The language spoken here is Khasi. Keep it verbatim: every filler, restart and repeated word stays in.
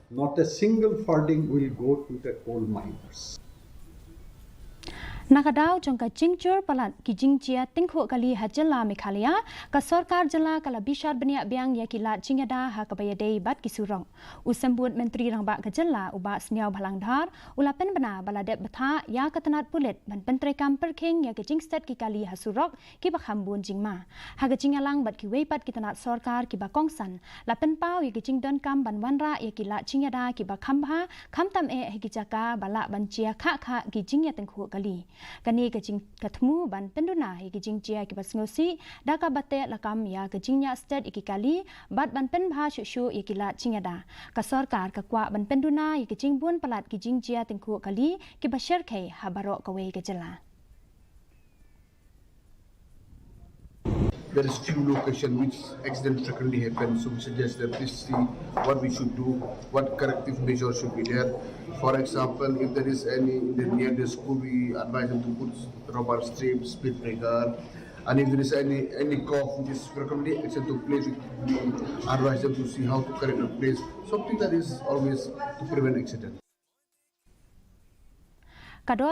Not a single farthing will go to the coal miners. Na ka daw jong ka jingjur palat ki jingjia tyngkhuh kali ha jylla Meghalaya, ka sorkar jylla ka la bishar bniah biang ïa ki lad jingïada ha kaba ïadei bad ki surok. U Symbud Myntri Rangbah ka jylla u Bah Sniawbhalang Dhar u la pynbna ba la dep bthah ïa ka tnat pulit ban pyntreikam pyrkhing ïa ka jingstet ki kali ha surok kiba kham bun jingma. Ha ka jingïalang bad kiwei pat ki tnat sorkar kiba kongsan, la pynpaw ïa ka jingdonkam ban wanrah ïa ki lad jingïada kiba kham bha, khamtam eh ha ki jaka ba lah ban jia khah khah ki jingïatyngkhuh kali. Kane ka jing ka thmu ban pynduna ïa ki jingjia kiba sngewsih da kaba teh lakam ïa ka jingïastet ïa ki kali bad ban pynbha shuh shuh ïa ki lad jingïada. Ka sorkar ka kwah ban pynduna ïa ka jingbun palat ki jingjia tyngkhuh kali kiba shyrkhei ha baroh kawei ka jylla. There is few location which accident frequently happen, so we suggest that please see what we should do, what corrective measures should be there. For example, if there is any in the near the school, we advise them to put rubber strip, speed breaker, and if there is any any cop which is frequently accident took place, we advise them to see how to correct the place. Something that is always to prevent accident. Ka dor